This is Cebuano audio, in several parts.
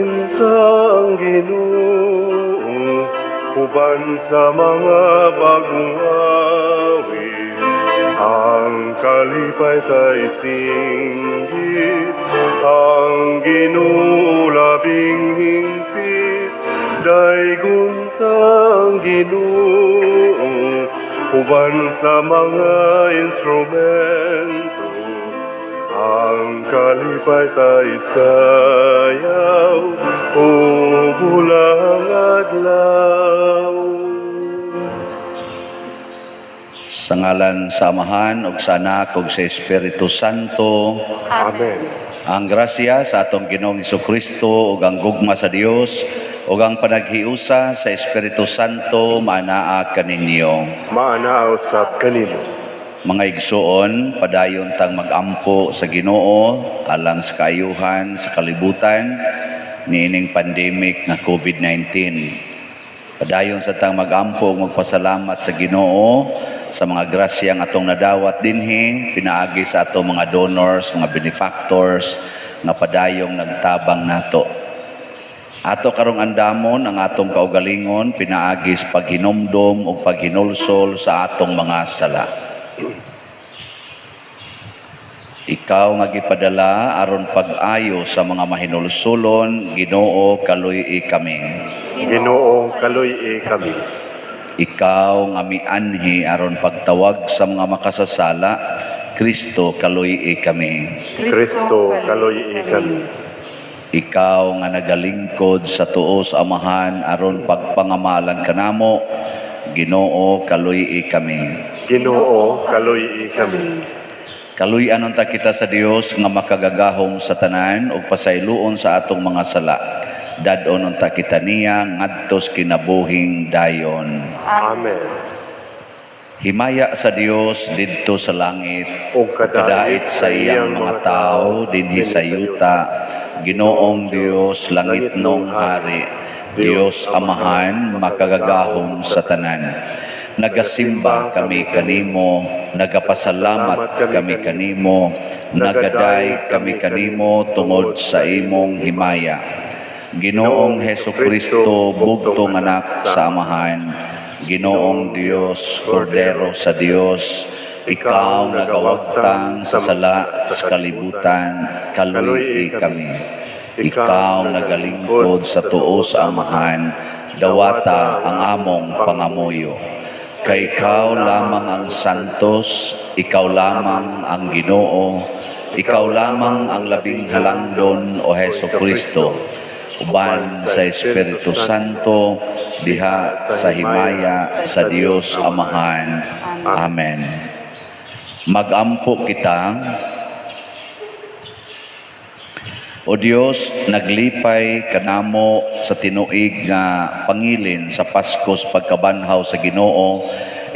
Daygon ta ang Ginoo uban sa mga bagong awit. Ang kalipay ta isinggit, ang Ginoo labing hingpit. Daygon ta ang Ginoo uban sa mga instrumento. Ang kalipay ta isayaw ug hulang adlaw. Sa ngalan sa Amahan ug sa Anak ug sa Espiritu Santo. Amen. Ang grasya sa atong Ginoong Kristo ug ang gugma sa Dios ug ang panaghiusa sa Espiritu Santo maanaa kaninyo. Maanaa usab kanimo. Mga igsuon, padayon tang magampo sa Ginoo alang sa kaayuhan sa kalibutan niining pandemic nga COVID-19. Padayon sa tang magampo ug magpasalamat sa Ginoo sa mga grasya nga atong nadawat dinhi pinaagi sa atong mga donors, mga benefactors nga padayong nagtabang nato. Ato karong andamon ang atong kaugalingon pinaagi sa paghinumdom ug paghinulsol sa atong mga sala. Ikaw nga gipadala aron pag-ayo sa mga mahinulsulon, Ginoo, kaluy-i kami. Ginoo, kaluy-i kami. Ikaw nga mianhi aron pagtawag sa mga makasasala, Kristo, kaluy-i kami. Kristo, kaluy-i kami. Ikaw nga nagalingkod sa tuo sa Amahan aron pagpangamalan kanamo, Ginoo, kaluy-i kami. Ginoo, kaluy-i kami. Kaluy-an unta kita sa Dios nga makagagahom sa tanan ug pasayloon sa atong mga sala. Dad-on unta kita niya ngadto sa kinabuhing dayon. Amen. Himaya sa Dios didto sa langit Ug kadait sa iyang mga tao dinhi sa yuta. Ginoong Dios, langitnong hari, Dios Amahan, makagagahom sa tanan. Nagasimba kami kanimo, nagapasalamat kami kanimo, nagaday kami kanimo tungod sa imong himaya. Ginoong Heso Kristo, bugtong anak sa Amahan, Ginoong Dios, Kordero sa Dios, ikaw nagawagtang sa sala sa kalibutan, kaluy-i kami. Ikaw nagalingkod sa tuo sa Amahan, dawata ang among pangamuyo. Kay ikaw lamang ang santos, ikaw lamang ang Ginoo, ikaw lamang ang labing halangdon, o Heso Kristo, uban sa Espiritu Santo, diha sa himaya sa Dios Amahan. Amen. Magampo kita. O Dios, naglipay kanamo sa tinuig nga pangilin sa Pasko sa pagkabanhaw sa Ginoo,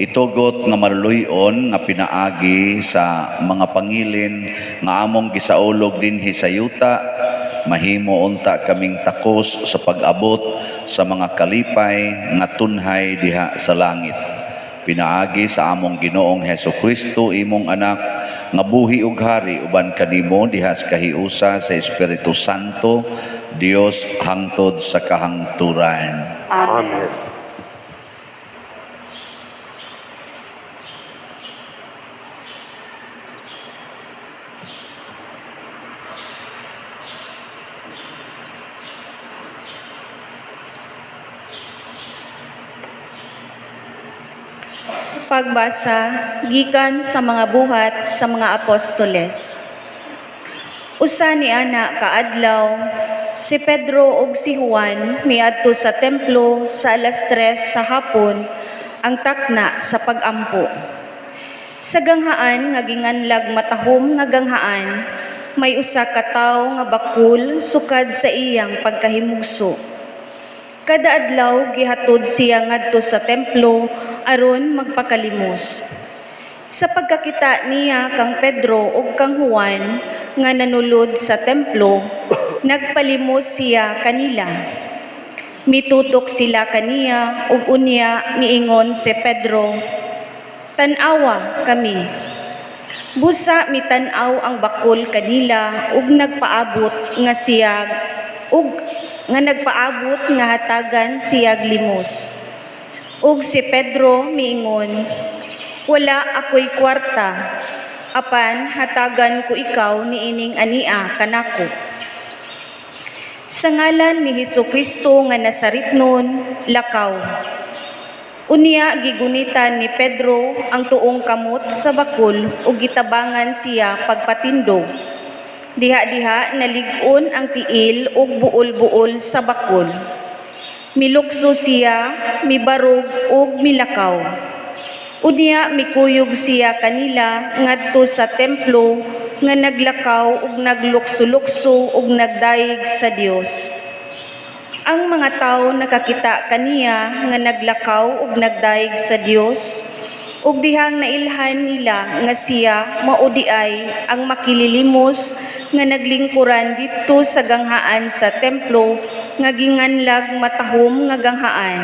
itugot nga maluluy-on nga pinaagi sa mga pangilin nga among gisaulog dinhi sa yuta, mahimo unta kaming takos sa pag-abot sa mga kalipay nga tunhay diha sa langit. Pinaagi sa among Ginoong Heso Kristo, imong anak, nga buhi ug hari uban kanimo diha sa kahiusa sa Espiritu Santo, Dios hangtod sa kahangturan. Amen. Pagbasa gikan sa mga buhat sa mga apostoles. Usa ni ana kaadlaw, si Pedro ug si Juan miadto sa templo sa 3:00 sa hapon ang takna sa pagampo. Sa ganghaan nga ginganlag matahom nga ganghaan, may usa ka tawo nga bakul sukad sa iyang pagkahimugso. Kada adlaw gihatod siya ngadto sa templo aron magpakalimos. Sa pagkakita niya kang Pedro ug kang Juan nga nanulod sa templo, nagpalimos siya kanila. Mitutok sila kaniya ug unya miingon si Pedro, "Tan-awa kami." Busa mitan-aw ang bakul kanila ug nagpaabot nga siya ug nga nagpaabot nga hatagan siyag limos. Ug si Pedro miingon, "Wala ako'y kwarta, apan hatagan ko ikaw niining ania kanako. Sa ngalan ni Hesus Kristo nga Nazaretnon, lakaw." Unya gigunitan ni Pedro ang tuong kamot sa bakul ug gitabangan siya pagpatindog. Diha-diha nalig-on ang tiil ug buol-buol sa bakul. Milukso siya, mibarog ug milakaw. Unya mikuyog siya kanila ngadto sa templo nga naglakaw ug naglukso-lukso ug nagdayeg sa Dios. Ang mga tawo nakakita kaniya nga naglakaw ug nagdayeg sa Dios ug dihang nailhan nila nga siya mao diay ang makililimos nga naglingkuran didto sa ganghaan sa templo nga ginganlag Matahom nga Ganghaan.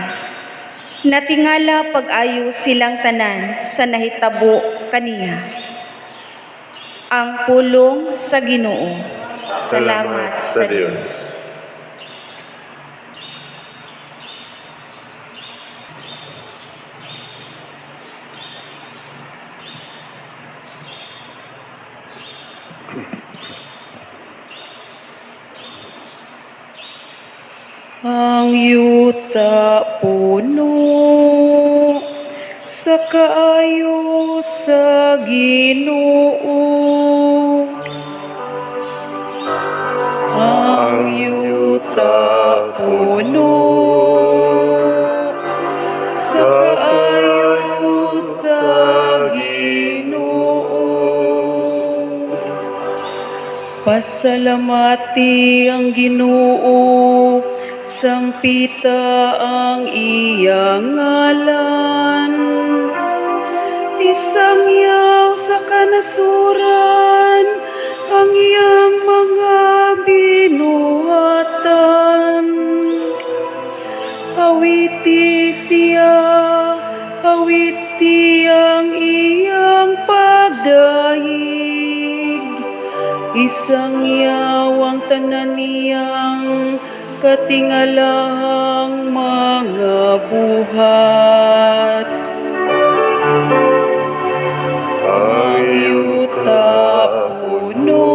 Natingala pag-ayo silang tanan sa nahitabo kaniya. Ang pulong sa Ginoo. Salamat sa Dios. Ang yuta puno sa kaayo sa Ginoo. Ang yuta puno sa kaayo sa Ginoo. Pasalamati ang Ginoo, sampita ang iyang ngalan. Isangyaw sa kanasuran ang iyang mga binuhatan. Awiti siya, awiti ang iyang pagdayeg. Isangyaw ang tanan niyang katingalahang mga buhat. Ang Yuta puno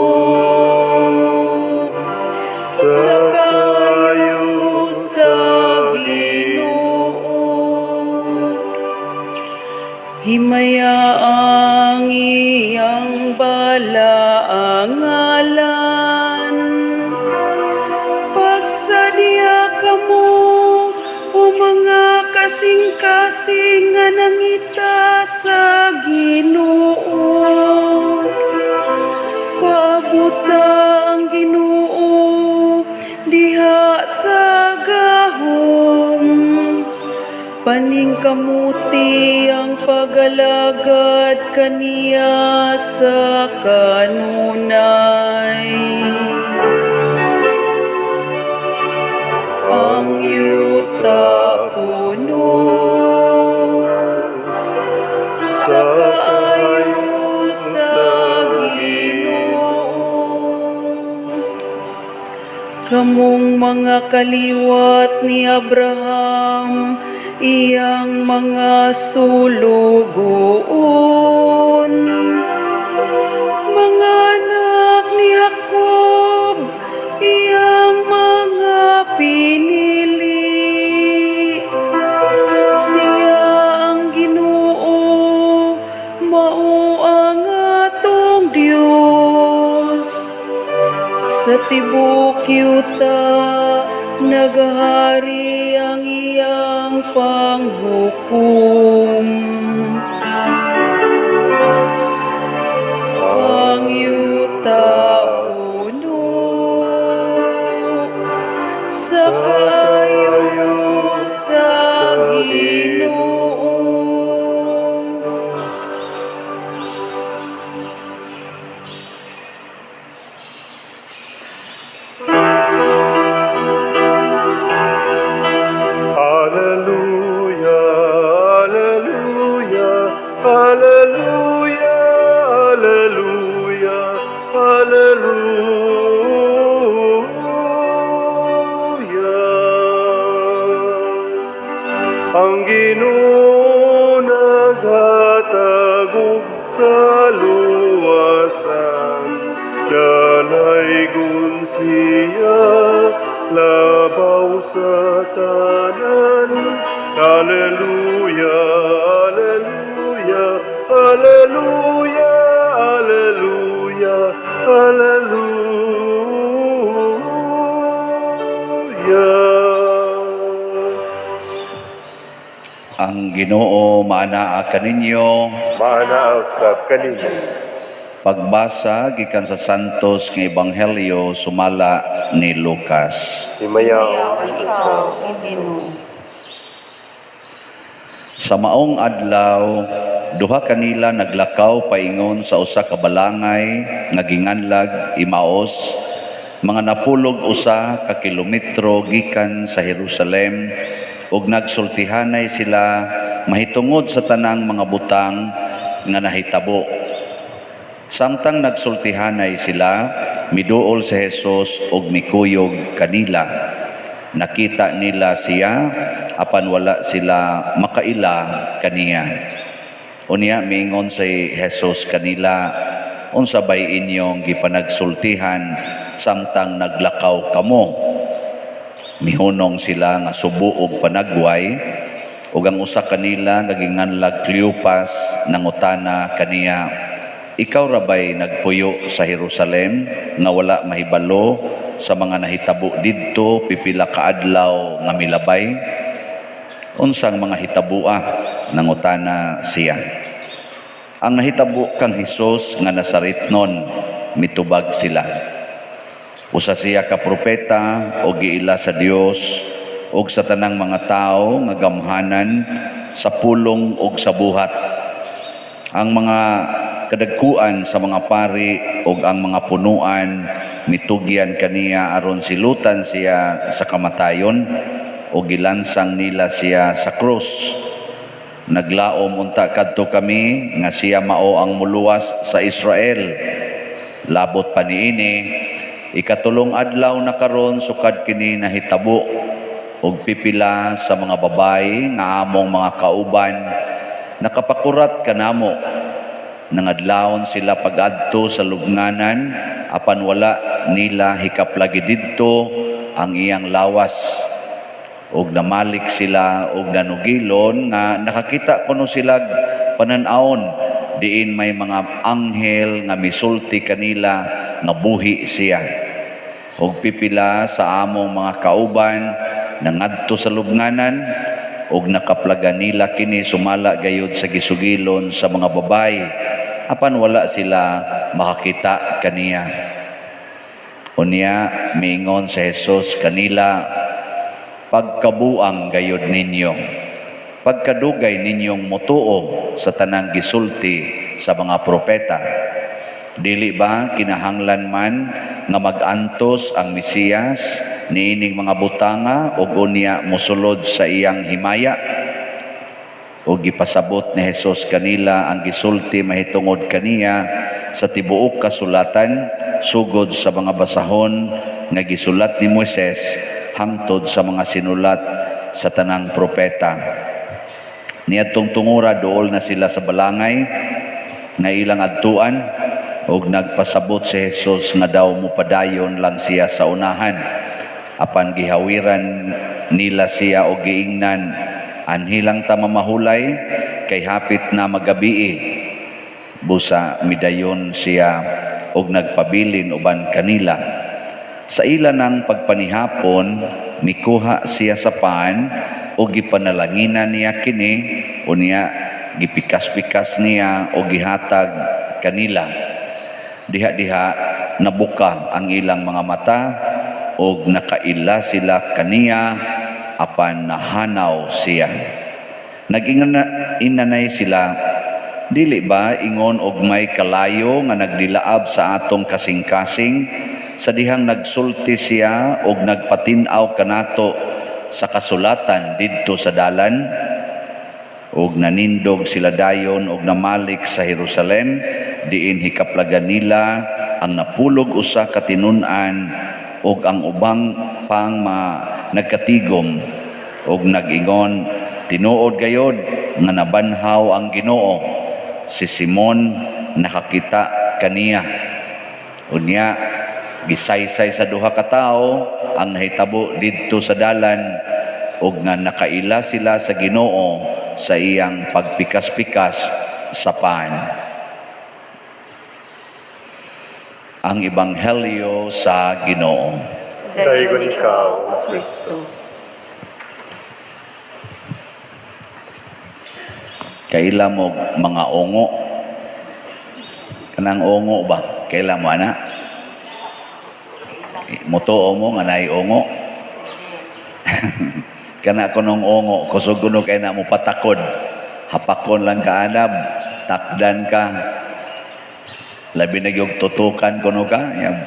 sa kaayo sa Ginoo. Himaya ang iyang balaangalan. Pagsadya kamo, o mga kasing-kasing nga nangita sa Ginoo. Paabuta ang Ginoo diha sa gahom. Paningkamuti ang pagalagad kaniya sa kanunay. Ang yuta puno sa kaayo sa Ginoo. Kamong mga kaliwat ni Abraham, iyang mga sulugoon. Mga anak ni Jacob, iyang mga pinili. Siya ang Ginoo, mao ang atong Dios. Sa tibok yuta, nagahari ang iyang panghukom. Ang yuta puno sa kaayo sa Ginoo. Alleluia, alleluia, alleluia, alleluia, alleluia. Ang Ginoo naghatag og kaluwasan, dalaygon siya labaw sa tanan. Alleluia, Alleluia, Alleluia, Alleluia, Alleluia. Ang Ginoo maanaa kaninyo. Maanaa sab kaninyo. Pagbasa gikan sa Santos nga Ebanghelyo sumala ni Lucas. Himayaon Ikaw, Ginoo. Sa maong adlaw, duha kanila naglakaw paingon sa usa ka balangay nga ginganlag Emaus, mga napulog 1 ka kilometro gikan sa Jerusalem, ug nagsultihanay sila mahitungod sa tanang mga butang nga nahitabo. Samtang nagsultihanay sila, miduol si Jesus ug mikuyog kanila. Nakita nila siya, apan wala sila makaila kaniya. Unya miingon si Jesus kanila, "Unsa bay inyong gipanagsultihan samtang naglakaw kamo?" Mihunong sila nga subo og panagway, ug ang usa kanila nga ginganlag Cleopas nangutana kaniya, "Ikaw ra bay nagpuyo sa Jerusalem nga wala mahibalo sa mga nahitabo didto pipila ka adlaw nga milabay?" "Unsang mga hitaboa?" nangutana siya. "Ang nahitabo kang Hesus nga Nazaretnon," mitubag sila. "Usa siya ka propeta o giila sa Dios ug sa tanang mga tawo nga gamhanan sa pulong ug sa buhat. Ang mga kadagkuan sa mga pari ug ang mga punuan mitugyan kaniya aron silutan siya sa kamatayon ug gilansang nila siya sa krus. Naglaom unta kadto kami nga siya mao ang muluwas sa Israel. Labot pa niini, ikatulong adlaw na karon sukad kini nahitabo, ug pipila sa mga babayi nga among mga kauban nakapakurat kanamo. Nangadlawon sila pag-adto sa lubnganan, apan wala nila hikaplagi didto ang iyang lawas. Ug namalik sila og nanugilon nga nakakita kuno sila panan-awon diin may mga anghel nga misulti kanila nga buhi siya. Ug pipila sa among mga kauban nangadto sa lubnganan ug nakaplaga nila kini sumala gayud sa gisugilon sa mga babayi, apan wala sila makakita kaniya." Unya miingon si Jesus kanila, "Pagkabuang gayud ninyo. Pagkadugay ninyong mutuo sa tanang gisulti sa mga propeta. Dili ba kinahanglan man nga mag-antos ang Mesiyas niining mga butanga ug unya mosulod sa iyang himaya?" Ug gipasabot ni Jesus kanila ang gisulti mahitungod kaniya sa tibuok kasulatan, sugod sa mga basahon nga gisulat ni Moises hangtod sa mga sinulat sa tanang propeta. Niadtong tungura, duol na sila sa balangay nga ilang adtuan, ug nagpasabot si Jesus nga daw mopadayon lang siya sa unahan. Apan gihawiran nila siya og giingnan, "Anhi lang ta mamahulay kay hapit na magabii." Busa midayon siya og nagpabilin uban kanila. Sa ila ng pagpanihapon, mikuha siya sa pan ug gipanalanginan niya kini, unya gipikas-pikas niya og gihatag kanila. Diha-diha nabuka ang ilang mga mata ug nakaila sila kaniya, apan nahanaw siya. Nag-inanay sila, "Dili ba ingon og may kalayo nga nagdilaab sa atong kasing-kasing sa dihang nagsulti siya og nagpatin-aw kanato sa kasulatan didto sa dalan?" Ug nanindog sila dayon og namalik sa Jerusalem, diin hikaplagan nila ang 61 ka tinun-an ug ang ubang pang mga nagkatigom, ug nag-ingon, Tinuod gayod nga nabanhaw ang Ginoo. Si Simon nakakita kaniya. Unya gisaysay sa duha ka tawo ang nahitabo didto sa dalan ug nga nakaila sila sa Ginoo sa iyang pagpikas-pikas sa pan. Ang Ebanghelyo sa Ginoo. Daygon ikaw, Kristo. Kaila mo mga ongo. Kanang ongo ba? Kaila mo ana? Mutuo mo nga naay ongo. Kana kunong ongo, kusog kuno kay na mo patakod. Hapakon lang ka anab, takdan ka. Labi na gyud tutukan kuno ka, yang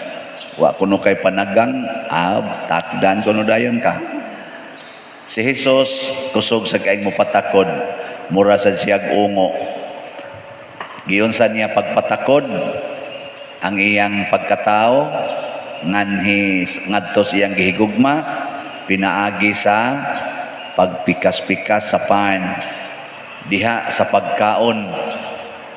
wa kuno kay panagang, ab takdan kuno dayon ka. Si Jesus kusog sa kaing mopatakod, mura sa siyag ungo. Giunsa niya pagpatakod ang iyang pagkatao nganhi ngadto sa iyang gihigugma pinaagi sa pagpikas-pikas sa pan diha sa pagkaon.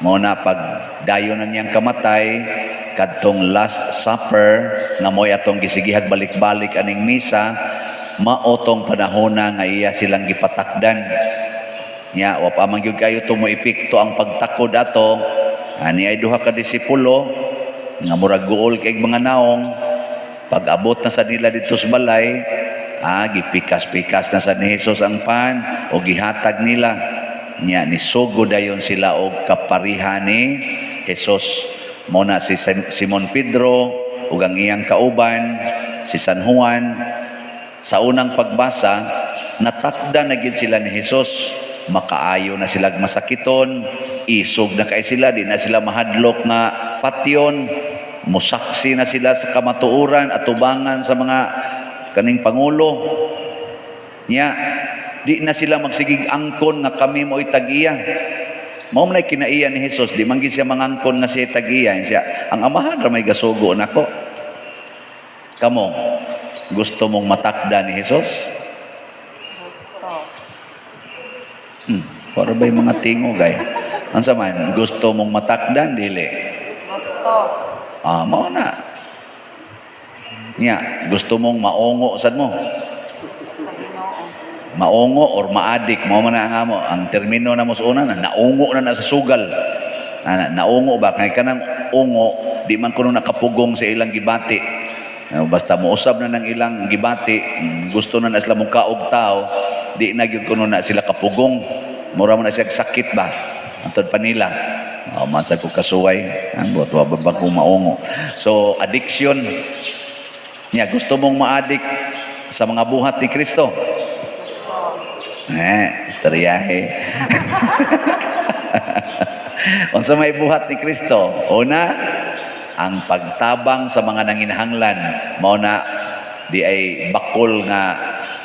Mao na pag dayon na niyang kamatay kadtong last supper nga mo'y atong gisigihag balik-balik aning misa, mao tong panahona nga iya silang gipatakdan. Nya wa pa man gyud kayo to mo epekto ang pagtakod ato. Ani ay duha ka disipulo nga murag guol kay mga naong. Pag abot na sa nila didto sa balay, gipikas-pikas na sa ni Jesus ang pan o gihatag nila. Nya nisugo dayon sila og kapariha ni Jesus. Mao na si Simon Pedro ug ang iyang kauban si San Juan. Sa unang pagbasa, natakda na gid sila ni Jesus. Makaayo na sila masakiton, isog na kay sila, di na sila mahadlok nga patyon, musaksi na sila sa kamatuoran at tubangan sa mga kaning pangulo. Nya, di na sila magsigig angkon nga kami mo'y tag-iya. Mao man ay kinaiya ni Jesus, di man gid siya mangangkon nga siya tag-iya. Siya, ang amahan ra may gasugo nako. Kamo, gusto mong matakda ni Jesus? Para ba yung mga tingo, gay? Ansa man, gusto mong matakdan, dili? Gusto. Mao na. Nya, gusto mong maongo sad mo? Maongo or maadik, mao man na ang amo. Ang termino na mo sa una, na, naungo na na sa sugal. Ana, naungo ba? Kay kanang ungo, di man kuno nakapugong sa ilang gibati. Basta mousab na ng ilang gibati, gusto na na sila mukaog tao, di na gyud kuno na sila kapugong. Mura man na siya sakit ba? Antod pa nila. Oh, man sa ko kasuway, ang buot wa ba kung maungo. So addiction. Nya gusto mong maadik sa mga buhat ni Kristo. Istoryahe. Unsa may buhat ni Kristo? Una, ang pagtabang sa mga nanginahanglan. Mao na di ay bakol nga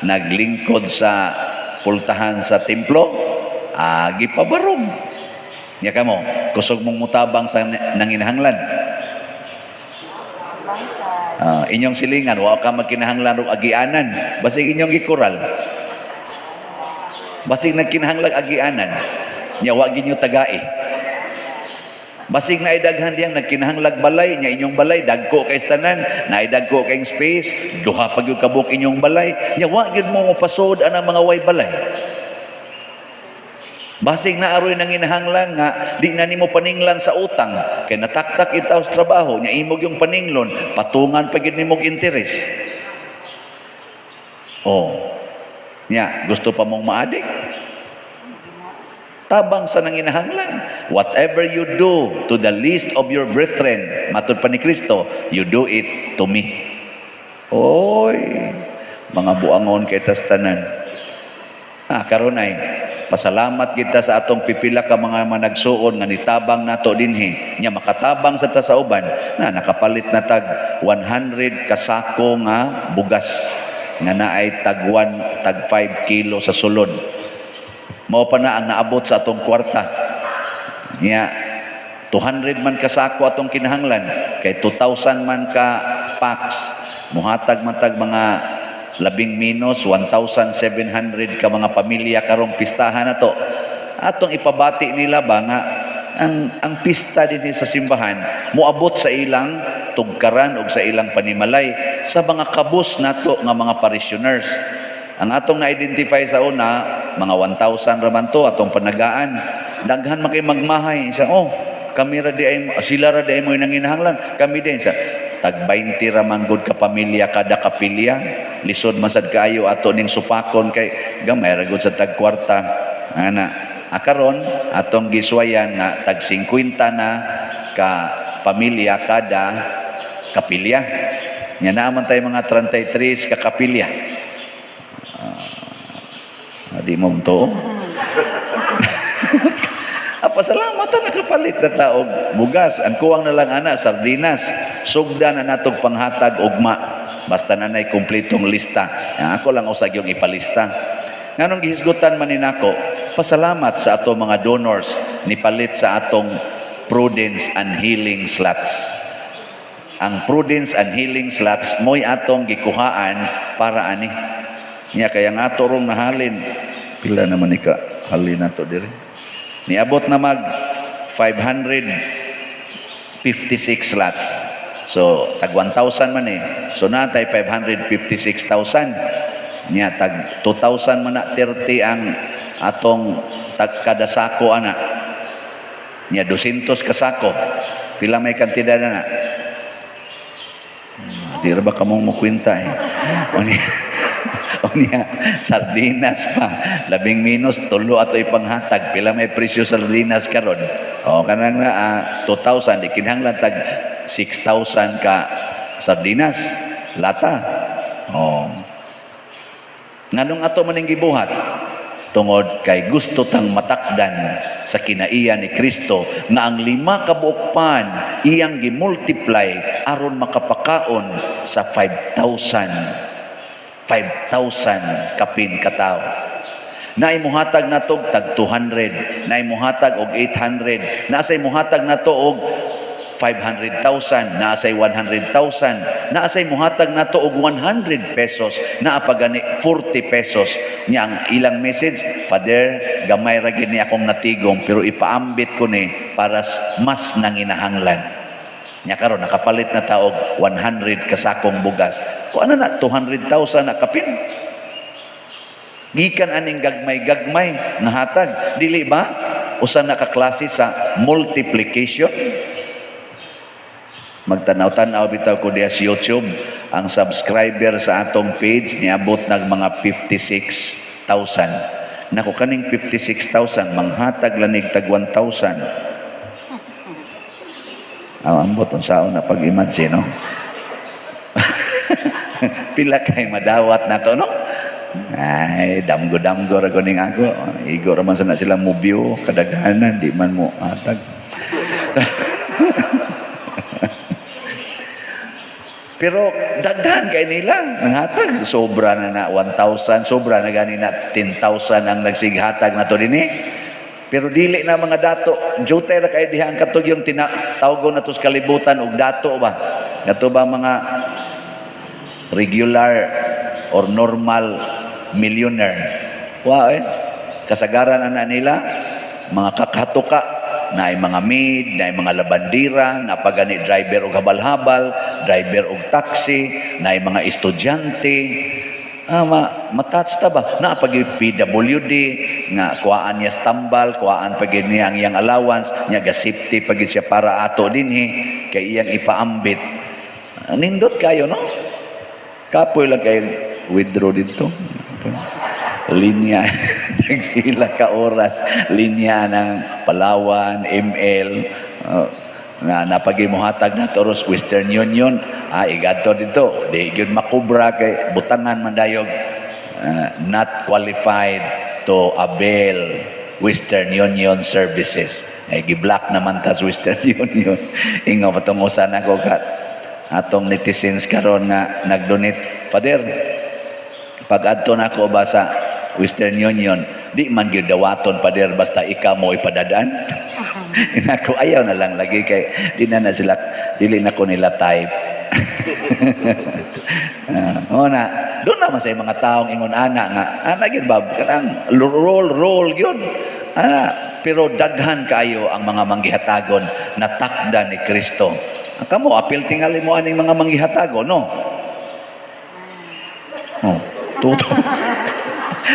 naglingkod sa pultahan sa templo, gipabarog. Nya kamo, kusog mong mutabang sa nanginahanglan. Inyong silingan, wa ka magkinahanglan og agianan. Basig inyong gikural. Basig nagkinahanglan agianan. Nya wa ginyo tagai. Basig na daghan diyang nagkinahanglag balay, nya inyong balay dagko kay tanan, naay dagko kay space, duha pa gyud kabuk inyong balay, nya wa gyud mo mopasod anang mga way balay. Basig na aroy nanginahanglan nga di na nimo paninglan sa utang kay nataktak itaw sa trabaho, nya imog yung paninglon, patungan pa gyud nimo og interes. Oh. Nya gusto pa mong maadik? Tabang sa nanginahanglan. Whatever you do to the least of your brethren, matud pa ni Kristo, you do it to me. Oy, mga buangon kay tas tanan. Karon ay pasalamat kita sa atong pipila ka mga managsuon nga nitabang nato dinhi. Nya makatabang sa ta sa uban, na nakapalit na tag 100 kasako nga bugas nga naay tag 1, tag 5 kilo sa sulod. Mao pa na ang naabot sa atong kwarta. Nya 200 man kasako atong kinahanglan kay 2,000 man ka packs, muhatag man tag mga Labing minus 1,700 ka mga pamilya karong pistahan na to. Atong ipabati nila ba nga ang pista dinhi sa simbahan moabot sa ilang tugkaran og sa ilang panimalay, sa mga kabus nato nga mga parishioners. Ang atong na-identify sa una, mga 1,000 raman to atong panagaan. Daghan man kay magmahay sa, "Oh, kami ra di ay, sila ra di ay mo'y nanginahanglan, kami din." Sa tag 20 ra man gud ka pamilya kada kapilya, lisod man sad kaayo ato ning supakon kay gamay ra gud sa tag kwarta ana. Akaron atong giswayan nga tag 50 na ka pamilya kada kapilya. Nya naa man tay mga 33 ka kapilya. Ah, di mo to. Ah, pasalamat na nakapalit na ta og bugas. Ang kuwang na lang ana, sardinas. Sugda na natog panghatag ugma. Basta na na'y kumpletong lista. Ah, ako lang usag yung ipalista. Nganong gihisgutan man ni nako, pasalamat sa ato mga donors ni palit sa atong Prudence and Healing Slots. Ang Prudence and Healing Slots mo'y atong gikuhaan para ani. Nya kaya nga ato rong nahalin. Pila naman ika halin nato diri? Niabot na mag 556 slots. So, tag 1,000 man eh. So, natay 556,000. Nya, tag 2,000 man na 30 ang atong tag kada sako ana. Nya, 200 ka sako. Pila may kantidad na? Di ra ba kamong mukwenta eh? Unya, sardinas pa. Labing minus, tulo ato ipanghatag. Pila may presyo sardinas karon? O, kanang na, 2,000, di kinahanglan tag 6,000 ka sardinas. Lata. O. Nganong ato maning gibuhat? Tungod kay gusto tang matakdan sa kinaiya ni Kristo nga ang 5 ka buok pan iyang gimultiply aron makapakaon sa 5,000 5,000 kapin katawo. Naay muhatag nato og tag 200, naay muhatag og 800, naasay muhatag nato og 500,000, naasay 100,000, naasay muhatag nato og 100 pesos, naa pa gani 40 pesos. Nya ang ilang message, "Father, gamay ra gid ni akong natigom pero ipaambit ko ni para mas nanginahanglan." Nya karon nakapalit na ta og 100 kasakong bugas. Kung ano na 200,000 na kapin. Gikan aning gagmay-gagmay nga hatag. Dili ba? Usa na ka klase sa multiplication. Magtanaw-tanaw bitaw ko diya sa YouTube, ang subscriber sa atong page niabot nag mga 56,000. Nako, kaning 56,000 manghatag lanig tag 1,000. Ah, ambot unsaon na pag-imagine, no? Pila kay madawat na to, no? Ay, damgo-damgo ra kuning ako. Igo ra man sana sila mo view, kadaghanan di man mo hatag. Pero daghan kay nila nanghatag. Sobra na na 1,000, sobra na gani na 10,000 ang nagsighatag na to dinhi. Pero dili na mga dato, jutay ra kay diha ang katog yung tinatawgon nato sa kalibutan og dato ba. Kato ba mga regular or normal millionaire? Wa eh. Kasagaran ana nila mga kakatuka na ay mga maid, na ay mga labandira, na pagani driver og habal-habal, driver og taxi, na ay mga estudyante. Ah, matouch ta ba? Na pag PWD, nga kuhaan niya sa tambal, kuhaan pag niya ang iyang allowance, niya ga safety pag siya para ato dinhi, kay iyang ipaambit. Ah, nindot kayo, no? Kapoy lang kayo withdraw dito. Linya, nagpila ka oras, linya ng Palawan, ML, na napagimuhatag na toros Western Union, igadto dito, di gyud makubra kay butangan man dayog, not qualified to avail Western Union services. Ay, gi-block naman tas Western Union. Ingaw patungusan ako kat atong netizens karon nga nag-donate. "Father, pag adto na ako ba sa Western Union, di man gyud dawaton, Father, basta ikaw mo ipadadaan." Inako, ayaw na lang lagi kay di na na sila, dili na ko nila type. Ah, na. Doon naman sa mga taong ingon ana nga ana gyud ba, kanang roll roll gyud ana, pero daghan kayo ang mga manggihatagon na takda ni Kristo. Kamo, apil tingali mo aning mga manggihatagon, no? Oh, tuto.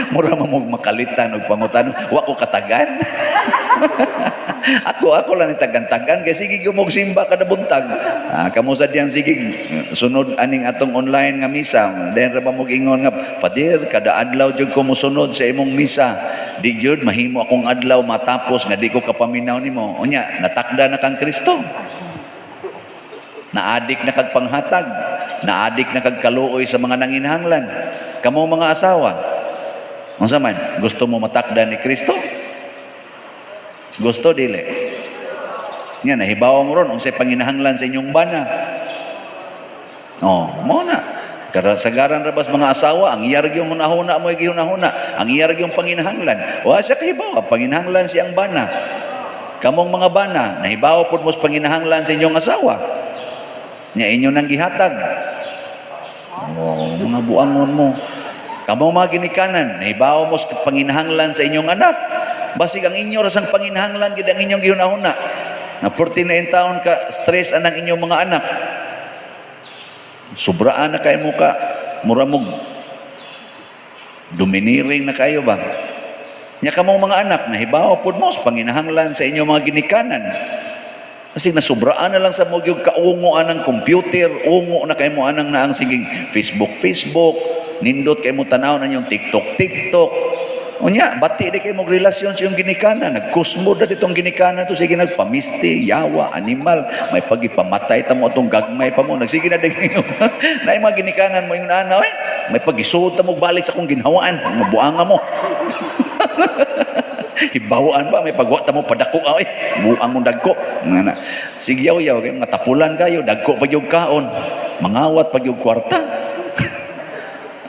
Mura man mo makalitan og pangutan, wa ko katagan. Ako ako lang ni tagan-tagan kay sige gyud mog simba kada buntag. Ah, kamo sa diyang sige sunod aning atong online nga misa. Then ra ba mo ingon nga, "Father, kada adlaw jud ko mosunod sa imong misa. Di jud mahimo akong adlaw matapos nga di ko kapaminaw nimo." Unya, natakda na kang Kristo. Naadik na kag panghatag, naadik na kag kaluoy sa mga nanginahanglan. Kamo mga asawa, unsa man, gusto mo matakda ni Kristo? Gusto dili? Nga nahibaw mo ron unsay panginahanglan sa inyong bana. Oh, mo na. Sagaran ra bas mga asawa, ang iyar gyung hunahuna mo gihunahuna, ang iyar gyung panginahanglan. Wa siya kahibaw, ang panginahanglan siyang bana. Kamong mga bana, nahibaw pud mo sa panginahanglan sa inyong asawa. Nya inyo nang gihatag. Oh, mga buangon mo. Kamo mga ginikanan, nahibaw mo sa panginahanglan sa inyong anak. Basig ang inyo rasang panginahanglan gid ang inyong gihunahuna. Na 49 taon ka stress anang inyong mga anak. Sobraan na kayo mo ka mura mog domineering na kayo ba? Nya kamong mga anak, nahibaw pud mo sa panginahanglan sa inyong mga ginikanan. Kasi nasubraan na lang sa mo yung kaungo anang computer, ungo na kay mo anang naang siging Facebook, Facebook, nindot kay mo tanaw na yung TikTok, TikTok. Unya, bati di kay mo relasyon sa iyong ginikanan. Nagkusmo na ditong ginikanan to, sige nagpamisti, yawa, animal, may pagipamatay ta mo atong gagmay pa mo. Nagsige na din na yung mga ginikanan mo yung ana, eh, may pagisuod ta mo balik sa akong ginhawaan, mabuanga mo. Hibawaan pa, may pagwa ta mo padako ay, buang mong dagko. Nga na. Sige yaw yaw kay mga tapulan kayo, dagko pa yung kaon, mangawat pa yung kwarta.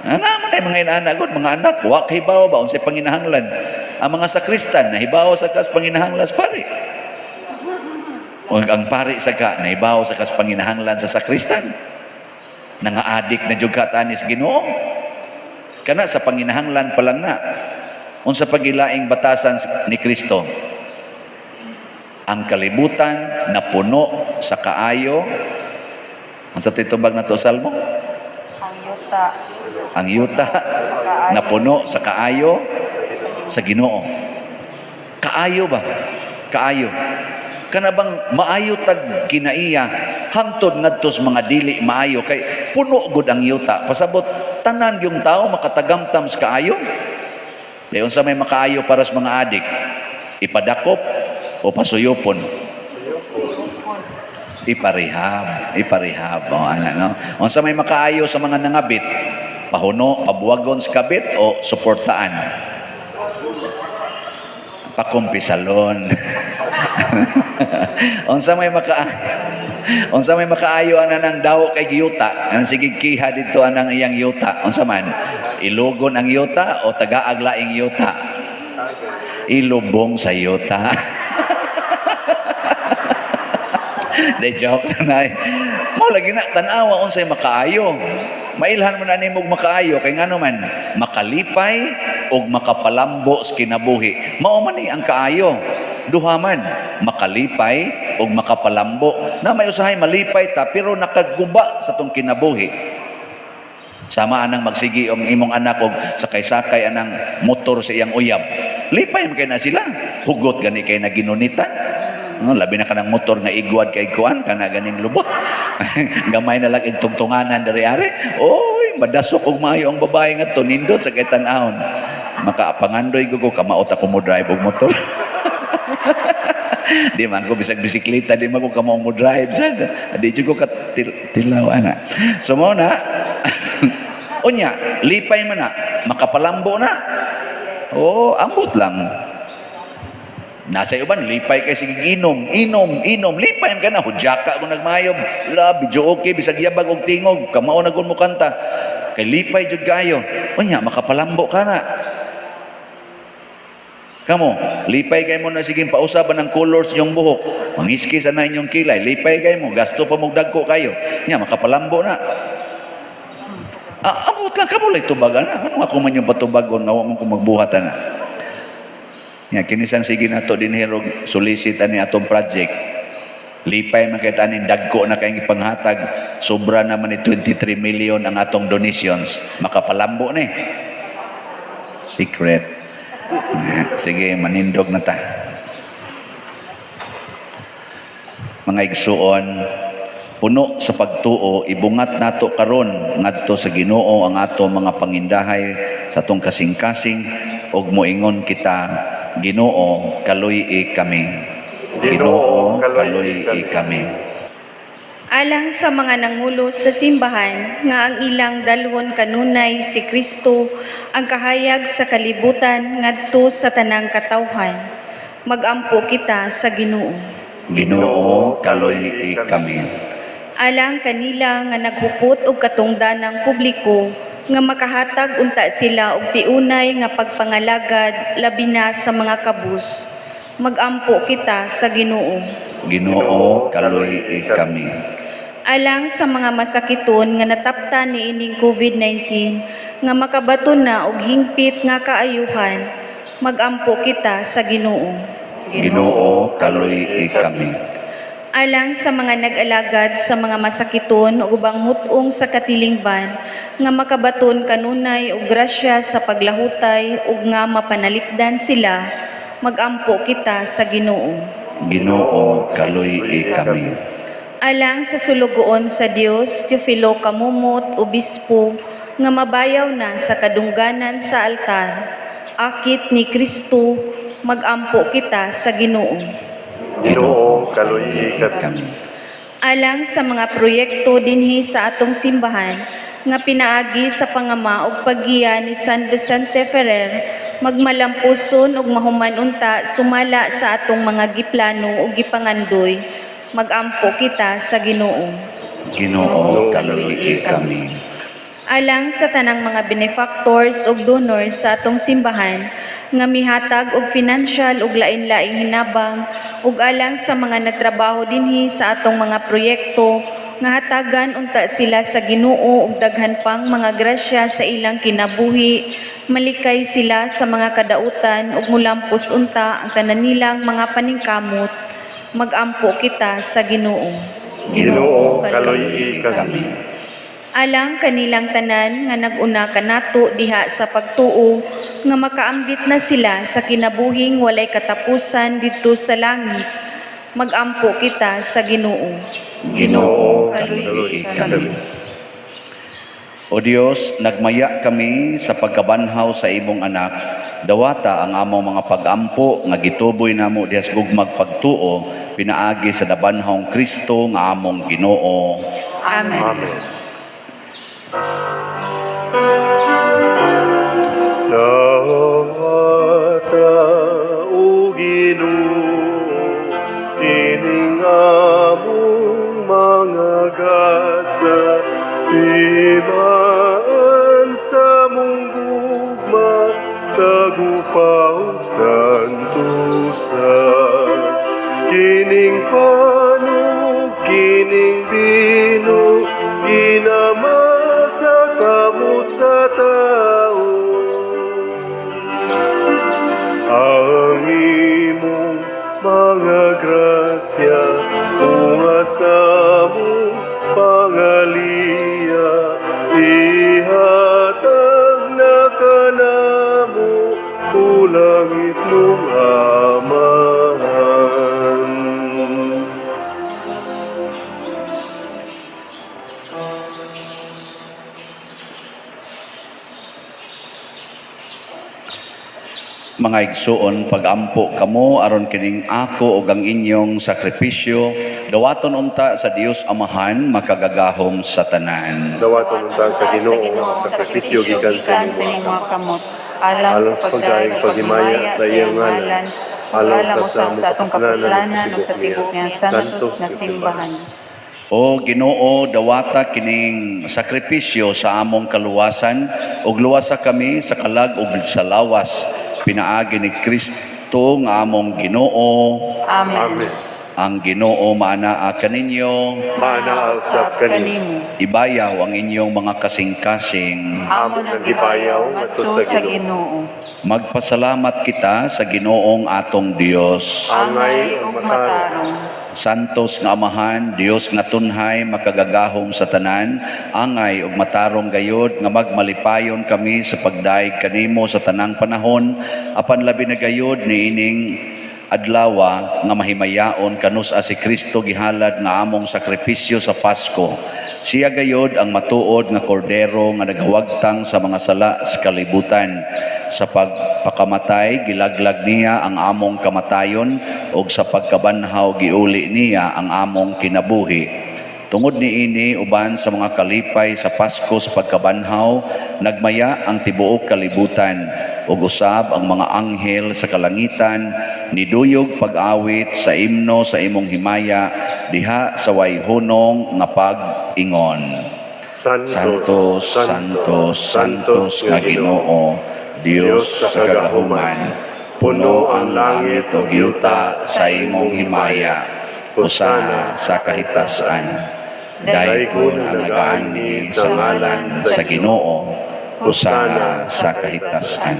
Ana man ay mga inaana gud, mga anak, wa kay hibaw ba unsay panginahanglan. Ang mga sakristan nahibaw sa kas panginahanglan sa pari. O ang pari sa ka nahibaw sa kas panginahanglan sa sakristan. Nangaadik na jud ka tanis Ginoo. Kana sa panginahanglan pa lang na. Unsa pagilaing batasan ni Kristo? Ang kalibutan napuno sa kaayo. Unsa titubag na to, Salmo? Ang yuta. Ang yuta napuno sa kaayo sa Ginoo. Kaayo ba? Kaayo. Kana bang maayo tag kinaiya hangtod ngadto sa mga dili maayo kay puno gud ang yuta. Pasabot tanan yung tao makatagamtam sa kaayo. Kay unsa may makaayo para sa mga adik? Ipadakop o pasuyopon? Iparehab, iparehab. O, ana, no? Unsa may makaayo sa mga nangabit? Pahuno, pabuwagon sa kabit o suportaan? Pakumpisalon. Unsa may makaayo ana ng daw kay giyuta? Anang sige kiha dito anang iyang yuta. Unsa man? Ilugon ang yuta o tagaag laing yuta? Ilubong sa yuta. De joke na. Mo lagi na tan-awa unsay makaayo. Mailhan mo na nimog makaayo kay ngano man makalipay og makapalambo sa kinabuhi. Mao man ni ang kaayo. Duha man makalipay og makapalambo. Na may usahay malipay ta pero nakaguba sa tong kinabuhi. Sama anang magsigi ang imong anak og sakay-sakay anang motor sa iyang uyab. Lipay man kay na sila. Hugot gani kay na ginunitan. No, labi na kanang motor nga igwad kay kuan kana ganing lubot. Gamay na lang igtungtunganan diri ari. Oy, madasok og maayo ang babae nga to, nindot sa kay tan-awon. Makaapangandoy ko kamaot ako mo drive og motor. Di man ko bisag bisikleta, di man ko kamao mo drive sad. Di jud ko tilaw ana. So mo na unya, lipay man na, makapalambo na. Oh, ambot lang. Nasa uban, lipay kay sige inom, inom, inom, lipay man ka na, hudyaka mo nagmayob, la, bidyo okay, bisag yabag og tingog, kamao na gun mo kanta. Kay lipay jud kayo. Unya, makapalambo ka na. Kamo, lipay kay mo na sige pausaban ng colors inyong buhok. Mangiski sa na inyong kilay, lipay kay mo, gasto pa mo dagko kayo. Nya, makapalambo na. Ah, amot lang kamo lay tubagan na. Ano ako man yung patubagon nga wa man ko magbuhat ana. Ya kini sang sige nato dinhi rog solicit ani atong project. Lipay man kay aning dagko na kayong ipanghatag. Sobra naman ni 23 million ang atong donations. Makapalambo ni. Secret. Sige, manindog na ta. Mga igsuon, puno sa pagtuo, ibungat nato karon ngadto sa Ginoo ang ato mga pangindahay sa atong kasing-kasing ug moingon kita, Ginoo, kaluy-i kami. Ginoo, kaluy-i kami. Alang sa mga nangulo sa simbahan nga ang ilang dalwon kanunay si Kristo ang kahayag sa kalibutan ngadto sa tanang katawhan. Magampo kita sa Ginoo. Ginoo, kaluy-i kami. Alang kanila nga naghupot og katungdanang publiko nga makahatag unta sila og tiunay nga pagpangalagad labi na sa mga kabus. Magampo kita sa Ginoo. Ginoo, kaluy-i kami. Alang sa mga masakiton nga nataptan niining COVID-19 nga makabaton na og hingpit nga kaayuhan, magampo kita sa Ginoo. Ginoo, kaluy-i kami. Alang sa mga nag-alagad sa mga masakiton ug ubang hut-ong sa katilingban nga makabaton kanunay og grasya sa paglahutay ug nga mapanalipdan sila, magampo kita sa Ginoo. Ginoo, kaluy-i kami. Alang sa sulugoon sa Dios, Teofilo Kamumot, Obispo, nga mabayaw na sa kadungganan sa altar, akit ni Kristo, magampo kita sa Ginoo. Ginoo, kaluy-i kami. Alang sa mga proyekto dinhi sa atong simbahan, nga pinaagi sa pangama ug paggiya ni San Vicente Ferrer, magmalampuson ug mahuman unta sumala sa atong mga giplano ug gipangandoy, magampo kita sa Ginoo. Ginoo, kaluy-i kami. Alang sa tanang mga benefactors ug donors sa atong simbahan nga mihatag og financial ug lain-laing hinabang ug alang sa mga nagtrabaho dinhi sa atong mga proyekto nga hatagan unta sila sa Ginoo ug daghan pang mga grasya sa ilang kinabuhi, malikay sila sa mga kadautan ug mulampos unta ang tanan nilang mga paningkamot, magampo kita sa Ginoo. Ginoo, kaluy-i kami. Alang kanilang tanan nga nag-una kanato diha sa pagtuo nga makaambit na sila sa kinabuhing walay katapusan didto sa langit, magampo kita sa Ginoo. Ginoo, kaluy-i kami. O Dios, nagmaya kami sa pagkabanhaw sa imong anak. Dawata ang among mga pagampo nga gituboy namo diha sa gugmag pagtuo pinaagi sa nabanhawng Kristo nga among Ginoo. Amen. Amen. Dawata o Ginoo, kining among mga gasa, timaan sa mong gugma, sa gupa ug santusa. Kining pan ug kining bino, ginama sa kamot sa tao. Ang imong mga grasya, unga sa among pangaliya, ihatag na kanamo, o langit mong Amahan. Mga igsuon, pagampo kamo aron kining ako ug ang inyong sakripisyo dawaton unta sa Dios Amahan makagagahom sa tanan. Dawaton unta sa Ginoo ang sakripisyo gikan sa sa imong imong kamot, alang alang sa pagdayeg paghimaya sa iyang ngalan, alang usab sa atong kapuslanan ug sa tibuok nga santos nga simbahan. O Ginoo, dawata kining sakripisyo sa among kaluwasan ug luwasa kami sa kalag ug sa lawas pinaagi ni Kristo nga among Ginoo. Amen. Amen. Ang Ginoo maanaa kaninyo. Maanaa usab kanimo. Ibayaw ang inyong mga kasing-kasing. Amo nang gibayaw ngadto sa Ginoo. Magpasalamat kita sa Ginoong atong Dios. Angay ug matarong. Santos nga Amahan, Dios nga tunhay, makagagahom sa tanan, angay ug matarong gayod nga magmalipayon kami sa pagdayeg kanimo sa tanang panahon, apan labi na gayod niining adlawa nga mahimayaon kanus-a si Kristo gihalad nga among sakripisyo sa Pasko. Siya gayod ang matuod nga kordero nga nagawagtang sa mga sala sa kalibutan. Sa pagpakamatay, gilaglag niya ang among kamatayon ug sa pagkabanhaw giuli niya ang among kinabuhi. Tungod niini uban sa mga kalipay sa Pasko sa pagkabanhaw, nagmaya ang tibuok kalibutan ug usab ang mga anghel sa kalangitan niduyog pag-awit sa imno sa imong himaya diha sa way hunong nga pag-ingon. Santos, Santos, Santos nga Ginoo, Dios sa kagahuman, puno ang langit ug yuta sa imong himaya. Hosana sa kahitasan. Daygon ang nagaanhi sa ngalan sa Ginoo. Hosana sa kahitasan.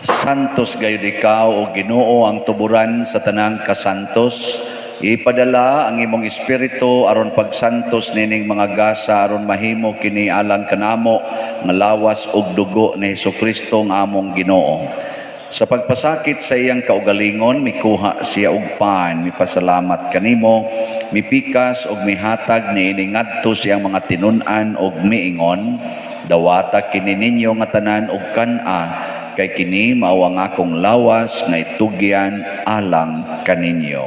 Santos gayud ikaw o Ginoo ang tuburan sa tanang kasantos. Ipadala ang imong espiritu aron pagsantos nining mga gasa aron mahimo kini alang kanamo nga lawas ug dugo ni Hesukristo nga among Ginoo. Sa pagpasakit sa iyang kaugalingon, mikuha siya og pan, mipasalamat kanimo, mipikas og mihatag niini ngadto siyang mga tinun-an og miingon, dawata kini ninyo nga tanan og kan-a, kay kini mao ang akong lawas nga itugyan alang kaninyo.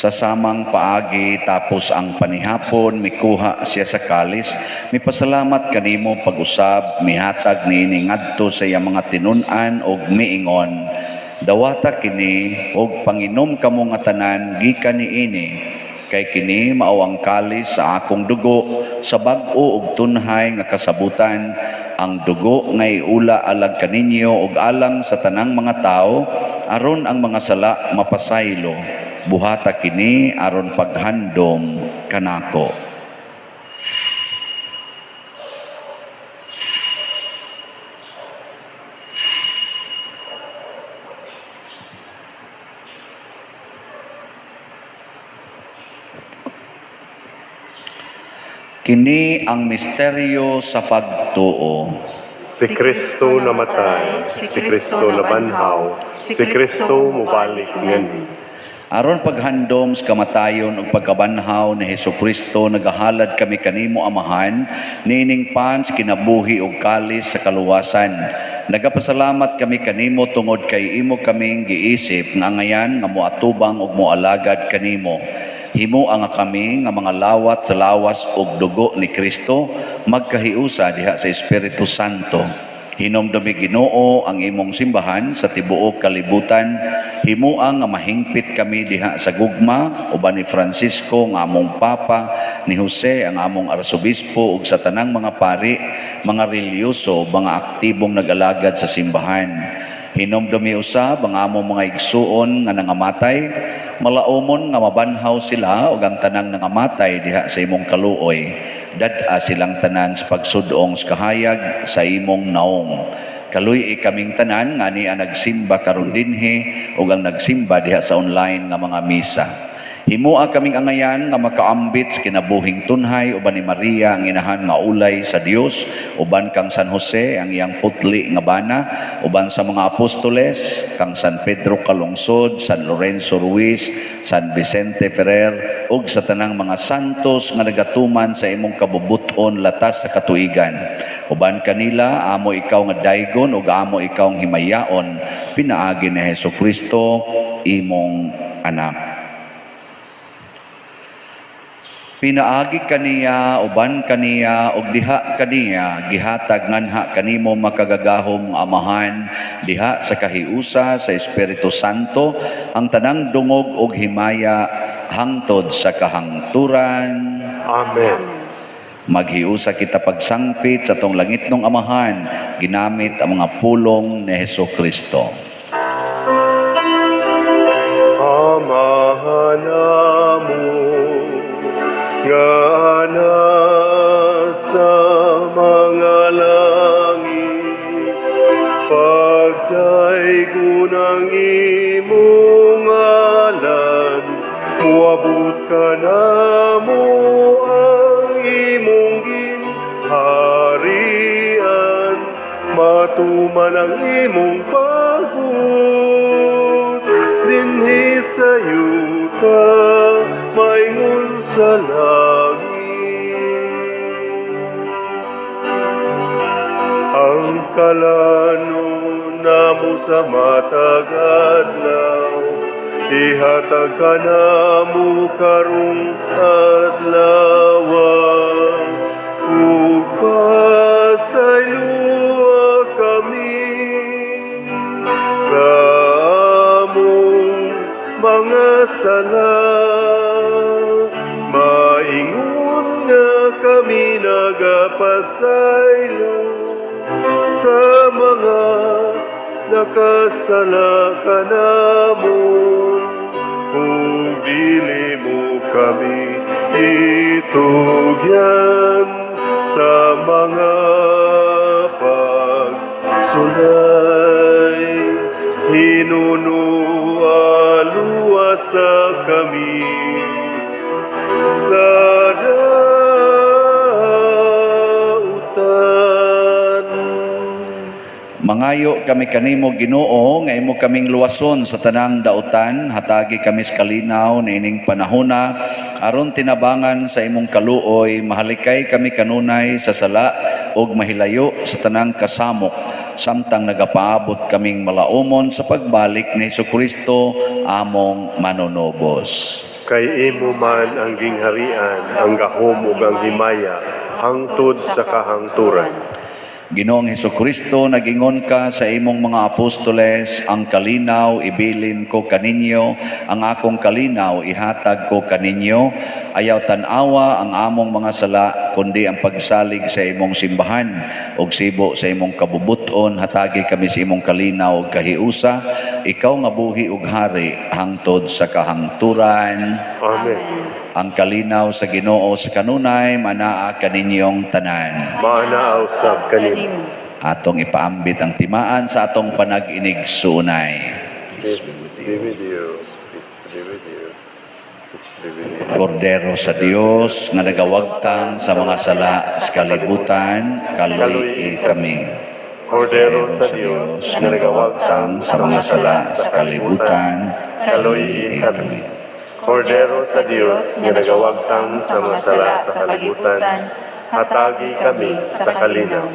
Sa samang paagi tapos ang panihapon, mikuha siya sa kalis, mipasalamat kanimo pag-usab, mihatag niini ngadto sa iyang mga tinun-an og miingon. Dawata kini og panginom kamo nga tanan gikan niini, kay kini mao ang kalis sa akong dugo sa bag-o ug tunhay nga kasabutan, ang dugo nga iula alang kaninyo ug alang sa tanang mga tawo aron ang mga sala mapasaylo. Buhata kini aron paghandom kanako. Kini ang misteryo sa pagtuo. Si Kristo namatay, si Kristo nabanhaw, si Kristo mubalik nganhi. Aron paghandom sa kamatayon ug pagkabanhaw ni Hesukristo, nagahalad kami kanimo Amahan niining pan sa kinabuhi ug kalis sa kaluwasan. Nagapasalamat kami kanimo tungod kay imo kaming giisip nga angayan nga moatubang ug moalagad kanimo. Himoa nga kami nga mga lawat sa lawas ug dugo ni Kristo magkahiusa diha sa Espiritu Santo. Hinomdumi Ginoo ang imong simbahan sa tibuok kalibutan. Himoa nga mahingpit kami diha sa gugma uban ni Francisco nga among Papa, ni Jose ang among Arsobispo ug sa tanang mga pari, mga relihiyoso, mga aktibong nag-alagad sa simbahan. Hinomdumi usab ang among mga igsuon nga nangamatay, malaumon nga mabanhaw sila ug ang tanang nangamatay diha sa imong kaluoy. Dad-a silang tanan sa pagsudong sa kahayag sa imong naong. Kaluy-i kaming tanan nga ania nagsimba karon dinhi ug ang nagsimba diha sa online nga mga misa. Himoa kaming angayan nga makaambit sa kinabuhing tunhay uban ni Maria ang inahan nga ulay sa Dios, uban kang San Jose ang iyang putli nga bana, uban sa mga apostoles kang San Pedro Calungsod, San Lorenzo Ruiz, San Vicente Ferrer ug sa tanang mga santos nga nagatuman sa imong kabubut-on latas sa katuigan. Uban kanila amo ikaw nga daygon ug amo ikaw ang himayaon pinaagi ni Hesukristo imong anak. Pinaagi kaniya, uban kaniya, ug diha kaniya, gihatag nganha kanimo makagagahom nga Amahan, diha sa kahiusa sa Espiritu Santo, ang tanang dungog ug himaya hangtod sa kahangturan. Amen. Maghiusa kita pagsangpit sa atong langitnong Amahan, ginamit ang mga pulong ni Heso Kristo. Amahan namo nga nasa mga langit, pagdaygon ang imong ngalan, muabot kanamo ang imong gingharian, matuman ang imong pagbuot dinhi sa yuta maingon sa langit. Ang kalanon namo sa matag adlaw, ihatag kanamo karong adlaw, ug pasayloa kami sa among mga sala, maingon nga kami nagapasaylo sa mga nakasala kanamo, ug dili mo kami itugyan sa mga pagsulay, hinunualuwa sa kami sa dautan. Mangayo kami kanimo, Ginoo, nga imo kaming luwason sa tanang dautan, hatagi kami sa kalinaw niining panahona aron tinabangan sa imong kaluoy mahalikay kami kanunay sa sala ug mahilayo sa tanang kasamok samtang nagapaabot kaming malaumon sa pagbalik ni Hesukristo among manunubos. Kay imo man ang gingharian, ang gahom ug ang himaya, hangtod sa kahangturan. Ginoong Hesukristo, nagingon ka sa imong mga apostoles, "Ang kalinaw ibilin ko kaninyo, ang akong kalinaw ihatag ko kaninyo. Ayaw tan-awa ang among mga sala, kundi ang pagsalig sa imong simbahan ug sibo sa imong kabubuton, hatagi kami sa imong kalinaw ug kahiusa, ikaw nga buhi ug hari hangtod sa kahangturan." Amen. Ang kalinaw sa Ginoo sa kanunay manaa kaninyong tanan. Maanaaw sab kanimo. Atong ipaambit ang timaan sa atong panag-inig-suunay. Peace be with you. Peace be with you. Peace be with you. Kordero sa Dios nga nagawagtang sa mga sala sa kalibutan, kaluy kami. Kordero sa Dios nga nagawagtang sa mga sala sa kalibutan, kaluy kami. Kordero sa Dios nga nagawagtang sa mga sala sa kalibutan, hatagi kami sa kalinaw.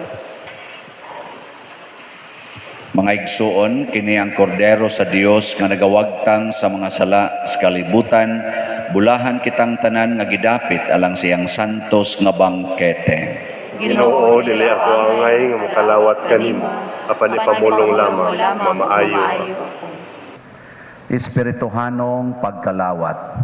Mga igsuon, kini ang kordero sa Dios nga nagawagtang sa mga sala sa kalibutan, bulahan kitang tanan nga gidapit alang siyang santos nga bangkete. Ginoo, dili ako angay nga mokalawat kanimo, apan ipamulong lamang mamaayo ako. Espirituhanong pagkalawat.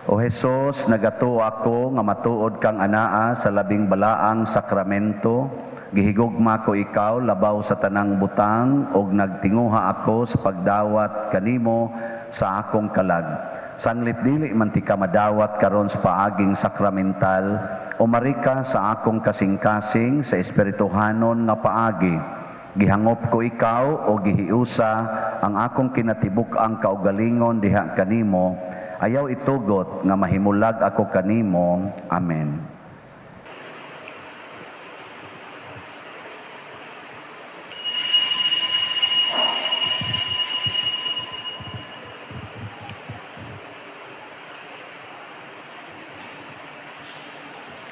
O Hesus, nagatuo ako nga matuod kang anaa sa labing balaang sakramento. Gihigugma ko ikaw labaw sa tanang butang ug nagtinguha ako sa pagdawat kanimo sa akong kalag. Sanglit dili man ti ka madawat karon sa paaging sakramental, umari ka sa akong kasing-kasing sa espirituhanon nga paagi. Gihangop ko ikaw o gihiusa ang akong kinatibuk-ang kaugalingon diha kanimo. Ayaw itugot nga mahimulag ako kanimo. Amen.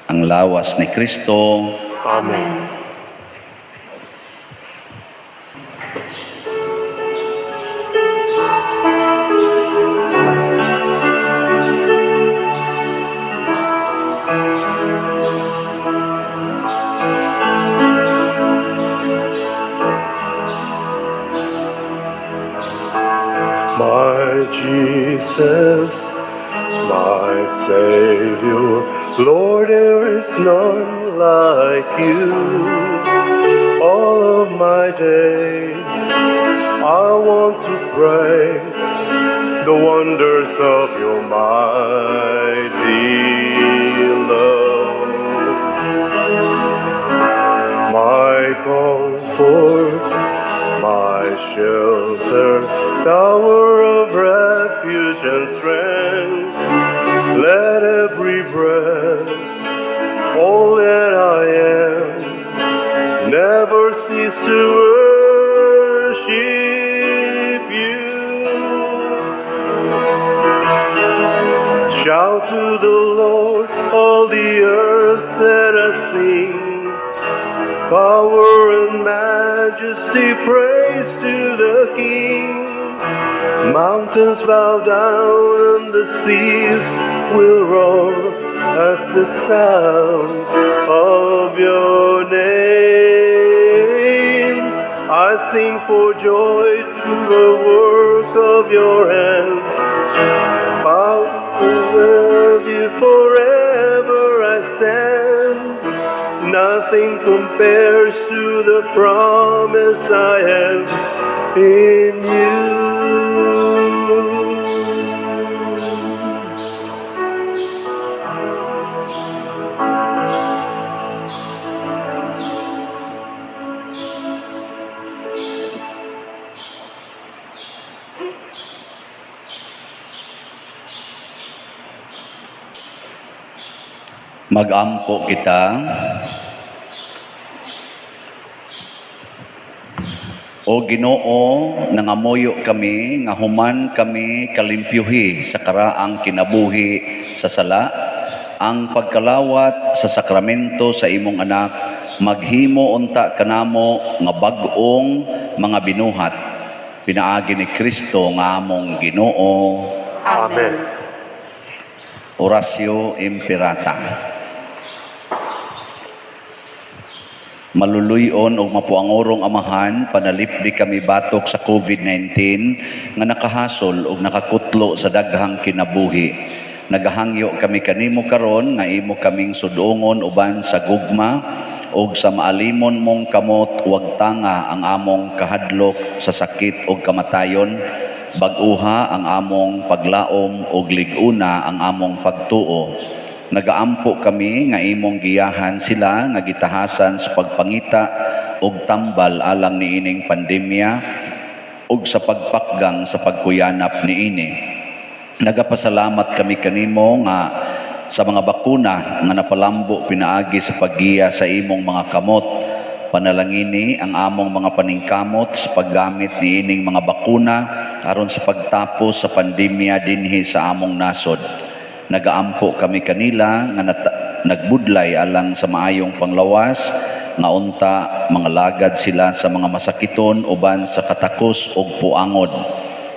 Ang lawas ni Kristo. Amen. Jesus, my Savior. Lord, there is none like you. All of my days, I want to praise the wonders of your mighty love. My comfort, my shelter, tower of refuge and strength. Let every breath, all that I am, never cease to worship you. Shout to the Lord, all the earth, let us sing. Power and majesty, praise to the King. Mountains bow down and the seas will roar at the sound of your name. I sing for joy to the work of your hands. Power with you forever I stand. Nothing compares to the promise I have in you. Magampo kita. O Ginoo, nangamuyo kami nga human kami kalimpyuhi sa karaang kinabuhi sa sala, ang pagkalawat sa sakramento sa imong anak maghimo unta kanamo nga bag-ong mga binuhat pinaagi ni Kristo nga among Ginoo. Amen. Oratio Imperata. Maluluyon og mapuangorong Amahan, panalipdi kami batok sa COVID-19 nga nakahasol og nakakutlo sa daghang kinabuhi. Nagahangyo kami kanimo karon nga imo kaming sudongon uban sa gugma og sa maalimon mong kamot wagtanga ang among kahadlok sa sakit og kamatayon, bag-uha ang among paglaom og lig-una ang among pagtuo. Nagaampo kami nga imong giyahan sila nga gitahasan sa pagpangita og tambal alang niining pandemya ug sa pagpakgang sa pagkuyanap niini. Nagapasalamat kami kanimo nga sa mga bakuna nga napalambo pinaagi sa paggiya sa imong mga kamot. Panalangini ang among mga paningkamot sa paggamit niining mga bakuna aron sa pagtapos sa pandemya dinhi sa among nasod. Nagaampo kami kanila nga nagbudlay alang sa maayong panglawas nga unta mga lagad sila sa mga masakiton uban sa katakos ug puangod.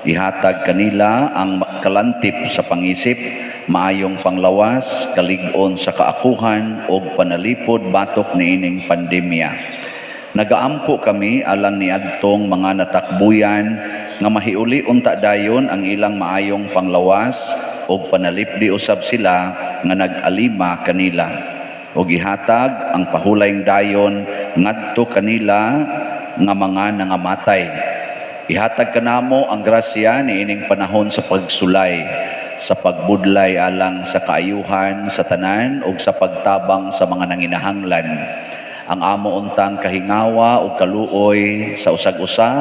Ihatag kanila ang kalantip sa pangisip, maayong panglawas, kalig-on sa kaakuhan ug panalipod batok niining pandemya. Nagaampo kami alang niadtong mga natakbuyan nga mahiuli unta dayon ang ilang maayong panglawas ug panalipdi usab sila nga nag-alima kanila. Ug ihatag ang pahulayng dayon ngadto kanila nga mga nangamatay. Ihatag kanamo ang grasya niining panahon sa pagsulay, sa pagbudlay alang sa kaayuhan sa tanan ug sa pagtabang sa mga nanginahanglan. Ang amo untang kahingawa ug kaluoy sa usag-usa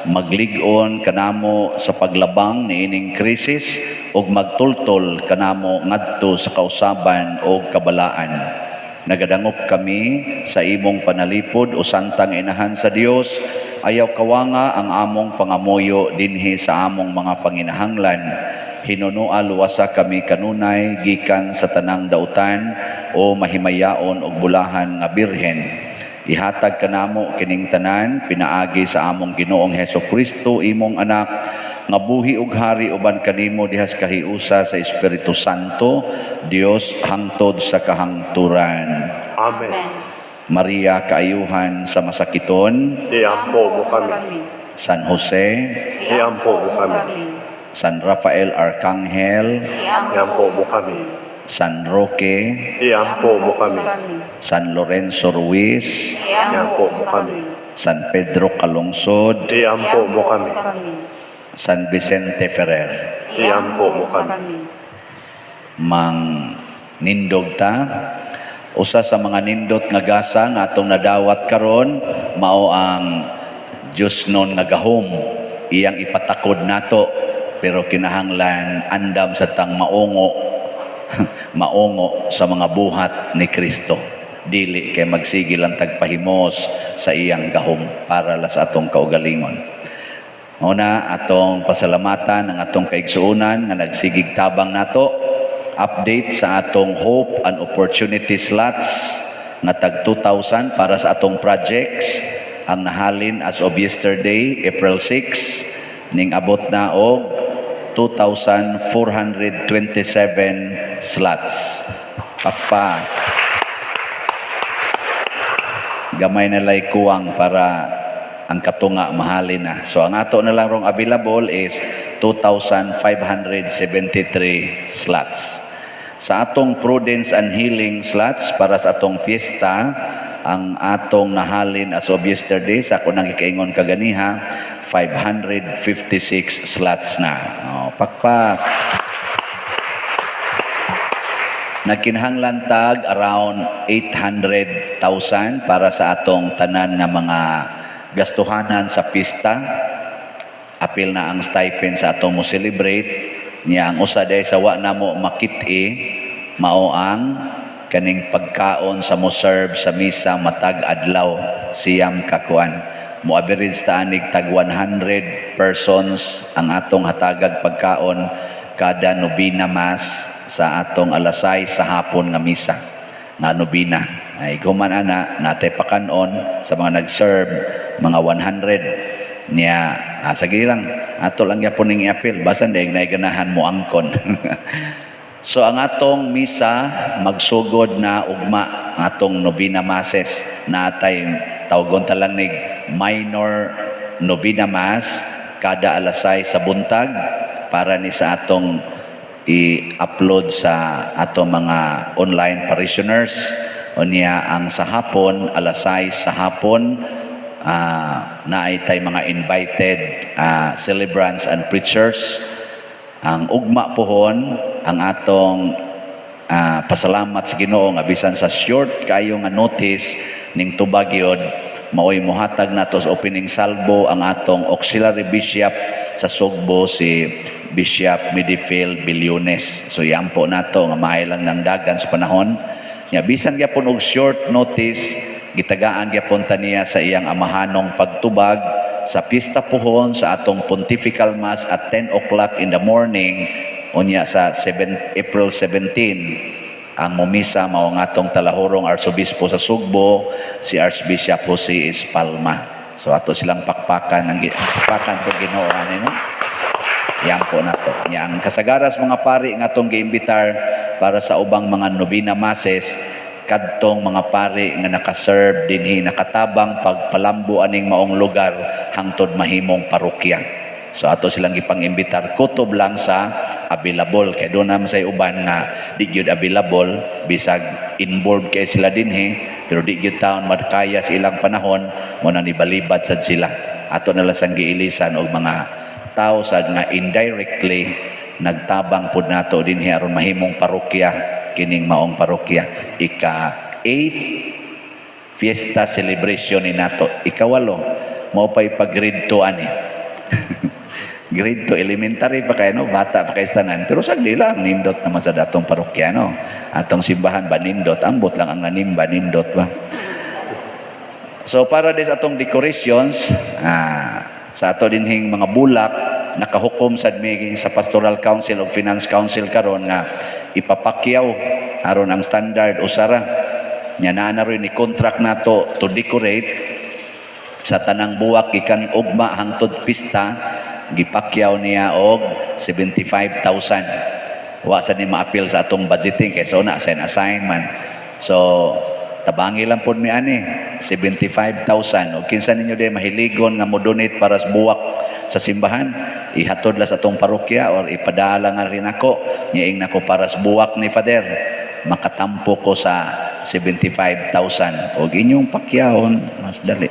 maglig-on kanamo sa paglabang niining krisis ug magtultol kanamo ngadto sa kausaban ug kabalaan. Nagadangop kami sa imong panalipod o santang inahan sa Dios, ayaw kawanga ang among pangamuyo dinhi sa among mga panginahanglan. Hinunua luwasa kami kanunay gikan sa tanang dautan o mahimayaon og bulahan nga birhen. Ihatag kanamo kining tanan pinaagi sa among Ginoong Heso Kristo, imong anak, nga buhi ug hari uban kanimo dihas kahiusa sa Espiritu Santo, Dios hangtod sa kahangturan. Amen. Maria, kaayuhan sa masakiton, Iampo mo kami. San Jose, Iampo mo kami. San Rafael Arcangel, Iampo mo kami. San Roque, Iampo mo kami. San Lorenzo Ruiz, Iampo mo kami. San Pedro Calungsod, Iampo mo kami. San Vicente Ferrer. Iampo mo kami. Mang nindog ta. Usa sa mga nindot nga gasa nga atong nadawat karon mao ang Diyosnon nga gahom, iyang ipatakod nato, pero kinahanglan andam sa tang maungo maungo sa mga buhat ni Kristo, dili kay magsige lang tagpahimos sa iyang gahom para la sa atong kaugalingon. Una, atong pasalamatan ang atong kaigsuonan nga nagsigig tabang nato. Update sa atong Hope and Opportunity slots nga tag 2,000 para sa atong projects. Ang nahalin as of yesterday, April 6, ning abot na og 2,427 slots. Papa. Gamay na lay kuwang para ang katunga mahalin na. So ang ato na lang rong available is 2,573 slots. Sa atong Prudence and Healing slots para sa atong fiesta, ang atong nahalin as of yesterday, sa ako nang ikaingon kaganiha, 556 slots na. Oh, pakpak. Nagkinahanglan tag around 800,000 para sa atong tanan nga mga gastuhanan sa pista. Apil na ang stipend sa atong mo celebrate niya. Ang usa day sa wa namo makit-i mao ang kaning pagkaon sa mo serve sa misa matag adlaw, 9 ka kuan. Mo average ta anig tag 100 persons ang atong hatagag pagkaon kada nobina mass sa atong alas 6 sa hapon nga misa nga nobina. Ay guman ana natay pakanon sa mga nag-serve, mga 100 niya. Ah, sige lang, ato lang gyapon ning iapil basan dayeg nay ganahan mo angkon. So ang atong misa magsugod na ugma, ang atong novena masses, natay tawgon ta lang nig minor novena mass kada alas 6 sa buntag para ni sa atong i-upload sa atong mga online parishioners. Unya ang sa hapon, alas 6 sa hapon, naay tay mga invited celebrants and preachers. Ang ugma pohon, ang atong pasalamat sa Ginoo nga bisan sa short kayo nga notice ning tubag yod, maoy mohatag nato sa opening salvo ang atong auxiliary bishop sa Sugbo, si Bishop Midifil Billones. So yan po nato nga maayo lang ng dagan sa panahon. Nya bisan gyapon og short notice, gitagaan gyapon ta niya sa iyang amahanong pagtubag sa pista pohon sa atong pontifical mass at 10 o'clock in the morning unya sa 7, April 17. Ang momisa mao ang atong talahurong arsobispo sa Sugbo, si Archbishop Jose Espalma. So ato silang pakpakan, ang pakpakan po Ginoo ani, no. Yan po nato. Nya ang kasagaras mga pari nga atong giimbitar para sa ubang mga novena masses, kadtong mga pari nga nakaserve dinhi, nakatabang pagpalambo aning maong lugar hangtod mahimong parokya. So ato silang gipang-imbitar, kutob lang sa available, kay doon naman sa uban nga di gyud available bisag involved kay sila dinhi, pero di gyud taon makaya sa ilang panahon mo na nibalibad sad sila. Ato na lang sang giilisan og mga tao sad nga indirectly nagtabang pud nato dinhi aron mahimong parokya kining maong parokya. Ika 8th fiesta celebration ni nato, ikawalo mao pay pag grade 2 ani. Grade 2 elementary pa kayo, no, bata pa kay tanan, pero sagli lang, nindot naman sa datong parokya, no, atong simbahan ba nindot, ambot lang ang nanimba nindot ba. So para din sa atong decorations, sa ato dinhing mga bulak, nakahukom sad mi sa Pastoral Council o Finance Council karon nga ipapakyaw aron ang standard usara. Nya naa na ni contract nato to decorate sa tanang buwak gikan ugma hangtod pista, gipakyaw niya og 75,000. Wa sa ni maapil sa atong budgeting kay so na assign assign man. So tabangi lang pod mi ani 75,000. Og kinsa ninyo day mahiligon nga mo donate para sa buwak. Sa simbahan, ihatod la sa atong parokya or ipadala nga rin ako. Niing nako para sa buwak ni Father, makatampo ko sa 75,000. Og inyong pakyahon, mas dali.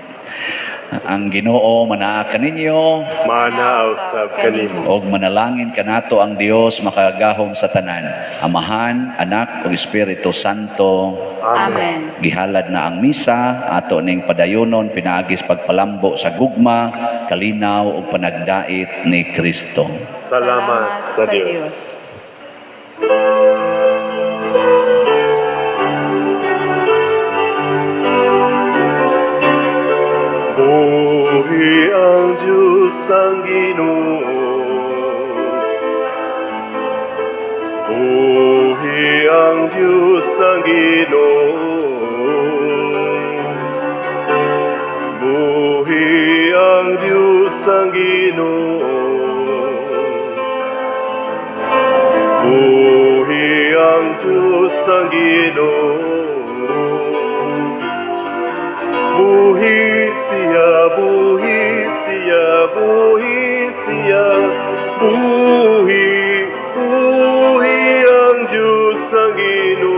Ang Ginoo manaa kaninyo. Mana usab kanimo. Og manalangin kanato ang Dios makagagahom sa tanan, Amahan, Anak ug Espiritu Santo. Amen. Gihalad na ang misa, ato ning padayonon pinaagis pagpalambo sa gugma, kalinaw ug panagdait ni Kristo. Salamat sa Dios. Buhi ang Diyos ang Ginoo. Buhi ang Diyos ang Ginoo. Buhi ang Diyos ang Ginoo. Buhi ang Diyos ang Ginoo. Buhi siya, buhi siya, buhi siya, buhi, buhi ang Diyos ang Ginoo.